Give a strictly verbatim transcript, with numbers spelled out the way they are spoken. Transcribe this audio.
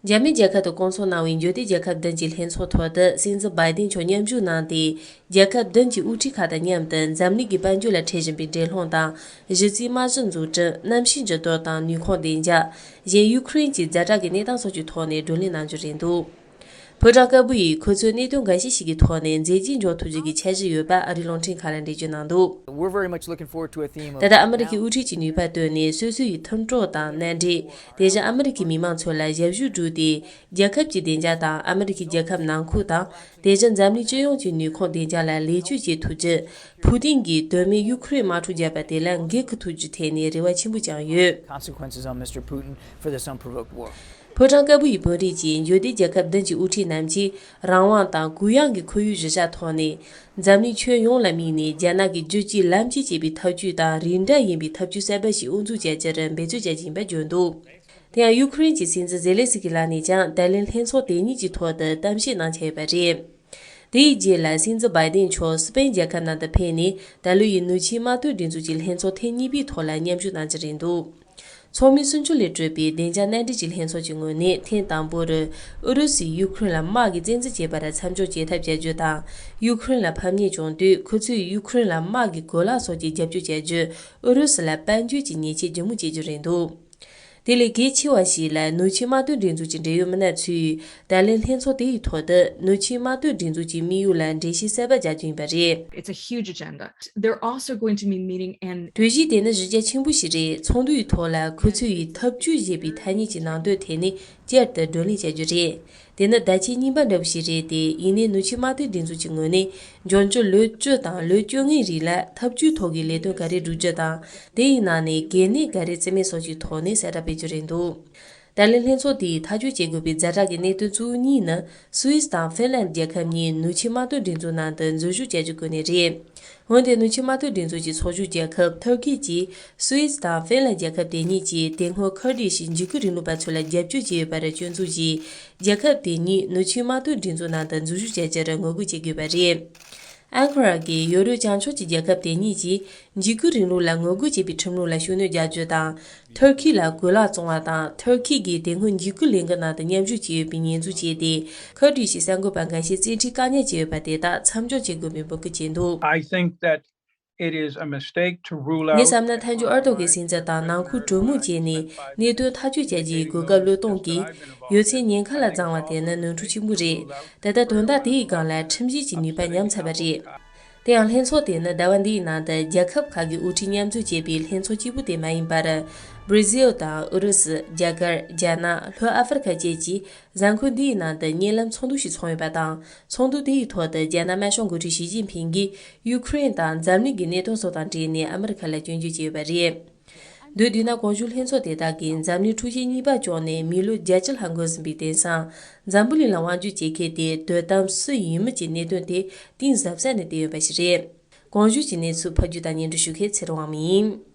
འཇར་མན་རྒྱལ་ཁབ་ཏུ་བསྐོང་ཚོགས་གནང་བའི་འབྱོར་ལྡན་རྒྱལ་ཁབ་བདུན་གྱི་ལྷན་ཚོགས་ཐོག་ཏུ་སྲིད་འཛིན་བྷའི་ཏིན་མཆོག་མཉམ་ཞུགས་གནང་སྟེ། རྒྱལ་ཁབ་བདུན་གྱི་དབུ་ཁྲིད་ཁག་དང་མཉམ་དུ་འཛམ་གླིང་གི་དཔལ་འབྱོར་ལ་འཕྲད་བཞིན་པའི་འགྲན་སློང་དང་གཞི་རྩའི་རྨང་གཞི་འཛུགས་སྐྲུན། གནམ་གཤིས་འགྱུར་ལྡོག་དང་ནུས་ཁུངས་བདེ་འཇགས། གཞན་ཡུ་ཁུ་རེན་གྱི་ཛ་དྲག་གི་གནས་སྟངས་སོགས་ཀྱི་ཐོག་ནས་བགྲོ་གླེང་གནང་རྒྱུ་རེད་འདུག་ཕོ་བྲང་དཀར་པོ་ཡིས་ཁོ་ཚོས་གནད་དོན་འགའ་ཤས་ཤིག་གི་ཐོག་ནས་མཛད་རྗེས་འཇོག་ཐུབ་རྒྱུ་གི་འཆར་གཞི་ཡོད་པ་ཨ་རིའི་རླུང་འཕྲིན་ཁང་ལ་འགྲེལ་བརྗོད་གནང་འདུག We're very much looking forward to a theme of ད་ལྟ་ཨ་མི་རི་ཀའི་དབུ་ཁྲིད་ཀྱི་ནུས་པ་བཏོན་ནས་སོ་སོ་ཡི་མཐུན་གྲོགས་དང་མནའ་འབྲེལ། དེ་བཞིན་ཨ་མི་རི་ཀའི་མི་མང་ཚོ་ལ་ཞབས་ཞུ་བསྒྲུབས་ཏེ། རྒྱལ་ཁབ་ཀྱི་བདེ་འཇགས་དང་ཨ་མི་རི་ཀའི་རྒྱལ་ཁབ་ནང་ཁུལ་དང་། དེ་བཞིན་འཛམ་གླིང་སྤྱི་ཡོངས་ཀྱི་ནུས་ཁུངས་བདེ་འཇགས་ལ་ལེགས་བཅོས་བྱེད་ཐུབ་རྒྱུ། ཕུ་ཏིན་གྱིས་དོན་མེད་ཡུ་ཁུ་རེན་དམག་འཁྲུག་བརྒྱབ་པ་དེ་ལ་འགན་འཁུར་ཐུབ་རྒྱུའི་ཐད་ནས་རེ་བ་ཆེན་པོ་བཅངས་ཡོད། Consequences on Mister Putin for this unprovoked war. ཕོ་བྲང་དཀར་པོ་ཡི་དཔོན་རིགས་ཀྱིས་འབྱོར་ལྡན་རྒྱལ་ཁབ་བདུན་གྱི་དབུ་ཁྲིད་རྣམས་ཀྱིས་རང་དབང་དང་གུ་ཡངས་ཀྱི་ཁོར་ཡུག་གཞི་བཞག་ཐོག་ནས། འཛམ་གླིང་ཁྱོན་ཡོངས་ལ་དམིགས་ནས་རྒྱ་ནག་གི་རྒྱུད་གཅིག་ལམ་གཅིག་ཅེས་པའི་ཐབས་ཇུས་དང་རིགས་འདྲ་ཡིན་པའི་ཐབས་ཇུས་གསར་པ་ཞིག་དབུ་འཛུགས་བྱ་རྒྱུར་འབད་བརྩོན་བྱ་རྒྱུ་ཡིན་པ་བརྗོད་འདུག་དེ་ཡང་ཡུ་ཁུ་རེན་གྱི་སྲིད་འཛིན་ཛེ་ལན་སི་ཀི་ལགས་ནས་ཀྱང་ད་ལན་ལྷན་ཚོགས་དེ་ཉིད་ཀྱི་ཐོག་ཏུ་གཏམ་བཤད་གནང་འཆར་ཡོད་པ་རེད། དེའི་རྗེས་ལ་སྲིད་འཛིན་བྷའི་ཏིན་མཆོག་སི་པེན་རྒྱལ་ཁབ་ནང་དུ་ཕེབས་ནས་ད་ལོ་ཡི་ནུབ་ཕྱོགས་དམག་དོན་སྒྲིག་འཛུགས་ཀྱི་ལྷན་ཚོགས་ཐེངས་གཉིས་པའི་ཐོག་ལ་མཉམ་ཞུགས་གནང་རྒྱུ་རེད་འདུག་ཚོགས་མི་སུམ་ཅུ་ལས་གྲུབ་པའི་བདེ་འཇགས་མནའ་འབྲེལ་གྱི་ལྷན་ཚོགས་ཀྱི་ངོས་ནས་ཐེངས་དང་པོར་ཨུ་རུ་སུས་ཡུ་ཁུ་རེན་ལ་དམག་གིས་བཙན་འཛུལ་བྱས་པར་མཚམས་འཇོག་བྱེད་ཐབས་བྱ་རྒྱུ་དང་། ཡུ་ཁུ་རེན་ལ་ཕམ་ཉེས་བྱུང་དུས་ཁོ་ཚོས་ཡུ་ཁུ་རེན་ལ་དམག་གི་གོ་ལག་སོགས་ཀྱི་རྒྱབ་སྐྱོར་བྱ་རྒྱུ། ཨུ་རུ་སུ་ལ་དཔལ་འབྱོར་གྱི་ཉེས་ཆད་ཞིབ་མོ་བྱེད་རྒྱུ་རེད་འདུག་དེ་ལས་གལ་ཆེ་བ་ཞིག་ལ་ནུབ་ཕྱོགས་དམག་དོན་སྒྲིག་འཛུགས་ཀྱི་འབྲེལ་ཡོད་མི་སྣ་ཚོས་ད་ལན་ལྷན་ཚོགས་དེའི་ཐོག་ཏུ་ནུབ་ཕྱོགས་དམག་དོན་སྒྲིག་འཛུགས་ཀྱི་དམིགས་ཡུལ་ལ་འགྲེལ་བཤད་གསར་པ་རྒྱག་རྒྱུ་ཡིན་པ་རེད། It's a huge agenda. They're also going to be meeting in གྲོས་གཞི་དེ་ནི་གཞི་རྒྱ་ཆེན་པོ་ཞིག་རེད། ཚོགས་འདུའི་ཐོག་ལ་ཁོ་ཚོས་ཐབས་ཇུས་ཞེས་པའི་ཐ་སྙད་ཀྱི་ནང་དོན་ཐད་ནས་བསྐྱར་དུ་བགྲོ་གླེང་བྱ་རྒྱུ་རེད། དེ་ནི་བརྡ་ཆད་རྙིང་པ་འདྲ་བོ་ཞིག་རེད་དེ། ཡིན་ནའི་ནུབ་ཕྱོགས་དམག་དོན་སྒྲིག་འཛུགས་ཀྱི་ངོས་ནས་འབྱུང་འགྱུར་ལོ་བཅུ་དང་ལོ་བཅོ་ལྔའི་རིང་ལ་འཐབ་ཇུས་ཐོག་གི་ལས་དོན་ག་རེ་བསྒྲུབ་རྒྱུ་དང་། དེ་ཡི་ནང་ནས་གལ་གནད་ག་རེ་རྩིས་མེད་སོགས་ཀྱི་ཐོག་ནས་གསལ་བསྒྲགས་སྤེལ་རྒྱུ་རེད་འདུག་ད་ལན་ལྷན་ཚོགས་དེས་ཐག་གཅོད་བྱེད་དགོས་པའི་ཛ་དྲག་གི་གནད་དོན་གཙོ་བོ་གཉིས་ནི། སུད་སི་དང་ཧྥིན་ལན་རྒྱལ་ཁབ་གཉིས་ནུབ་ཕྱོགས་དམག་དོན་སྒྲིག་འཛུགས་ནང་དུ་འཛུལ་ཞུགས་བྱ་རྒྱུའི་སྐོར་ནས་རེད། འོན་ཏེ་ནུབ་ཕྱོགས་དམག་དོན་སྒྲིག་འཛུགས་ཀྱི་ཚོགས་ཞུགས་རྒྱལ་ཁབ་ཐུར་ཁེ་གྱིས་སུད་སི་དང་ཧྥིན་ལན་རྒྱལ་ཁབ་དེ་གཉིས་ཀྱིས་དེ་སྔོན་ཁུར་དིཤ་འཇིགས་སྐུལ་རིང་ལུགས་པ་ཚོ་ལ་རྒྱབ་སྐྱོར་བྱས་ཡོད་པར་སྐྱོན་འཛུགས་ཀྱིས། རྒྱལ་ཁབ་དེ་གཉིས་ནུབ་ཕྱོགས་དམག་དོན་སྒྲིག་འཛུགས་ནང་དུ་འཛུལ་ཞུགས་བྱ་རྒྱུར་ངོ་རྒོལ་བྱེད་དགོས་པ་རེད། ཨན་ཀ་ར་གིས་ཡོ་རོབ་བྱང་ཕྱོགས་ཀྱི་རྒྱལ་ཁབ་དེ་གཉིས་ཀྱིས་འཇིགས་སྐུལ་རིང་ལུགས་ལ་ངོ་རྒོལ་བྱེད་པའི་ཁྲིམས་ལུགས་ལ་ཤུགས་སྣོན་རྒྱག་རྒྱུ་དང་། ཐུར་ཁེ་ལ་གོས་ལག་བཙོང་བ་དང་། ཐུར་ཁེ་གིས་དེ་སྔོན་འཇིགས་སྐུལ་ལས་འགུལ་ནང་དུ་མཉམ་ཞུགས་བྱས་ཡོད་པའི་ཉེས་འཛུགས་བྱས་ཏེ། ཁུར་དིཤ་གསར་འགོད་པ་འགའ་ཤས་བཙན་ཁྲིད་བཀག་ཉར་བྱས་ཡོད་པ་དེ་དག་མཚམས་འཇོག་བྱེད་དགོས་པའི་འབོད་སྐུལ་བྱས་འདུག I think that it is a mistake to rule out ངས་བསམ་ན་མཐའ་མཇུག་ཨ་རྡོ་གི་སྲིད་འཛིན་དང་ནང་ཁུལ་གྲོས་མོལ་བྱས་ནས་གནད་དོན་ཐག་གཅོད་བྱ་རྒྱུའི་གོ་སྐབས་བློས་གཏོང་གིས་ཡོད་ཚད་ཉེན་ཁ་ལ་བརྫང་བ་དེ་ནི་ནོར་འཁྲུལ་ཆེན་པོ་རེད། ད་ལྟ་དོན་དག་དེའི་སྒང་ལ་ཁྲིམས་གཞི་གི་ནུས་པ་ཉམས་ཚར་བ་རེད། དེ་ཡང་ལྷན་ཚོགས་དེ་ནི་ཟླ་བ་འདིའི་ནང་དུ་རྒྱལ་ཁབ་ཁག་གི་དབུ་ཁྲིད་མཉམ་འཛོམས་བྱས་པའི་ལྷན་ཚོགས་གཅིག་པུ་དེ་མ་ཡིན་པར། སྦྲ་ཟིལ་དང་ཨུ་རུ་སུ། རྒྱ་གར། རྒྱ་ནག་ལྷོ་ཨ་ཧྥེ་རི་ཁ་བཅས་ཀྱི་གཟའ་འཁོར་འདིའི་ནང་དུ་བརྙན་ལམ་ཚོགས་འདུ་ཞིག་ཚོགས་ཡོད་པ་དང་། ཚོགས་འདུ་དེའི་ཐོག་ཏུ་རྒྱ་ནག་དམར་ཤོག་འགོ་ཁྲིད་ཞི་ཅིན་ཕིང་གིས་ཡུ་ཁུ་རེན་དང་འཛམ་གླིང་གི་གནད་དོན་སོགས་དང་འབྲེལ་ནས་ཨ་མི་རི་ཁ་ལ་སྐྱོན་བརྗོད་བྱས་ཡོད་པ་རེད། མདོར་བསྡུས་ན། གོང་ཞུས་ལྷན་ཚོགས་དེ་དག་གིས་འཛམ་གླིང་འཁྲུག་ཆེན་གཉིས་པ་བྱུང་ནས་མི་ལོ་བརྒྱད་ཅུ་ལྷག་འགོར་ཟིན་པའི་དེང་སང་། འཛམ་བུ་གླིང་ལ་དབང་སྒྱུར་བྱེད་མཁན་དེ་དོ་དམ་སུ་ཡིན་མིན་གྱི་གནད་དོན་དེ་གཏིང་ཟབ་ས་ནས་བསྡད་ཡོད་པ་ཞིག་རེད། གོང་ཞུས་ཀྱི་གནས་ཚུལ་ཕབ་སྒྱུར་དང་སྙན་སྒྲོན་ཞུ་མཁན་ཚེ་རིང་དབང་མོ་ཡིན།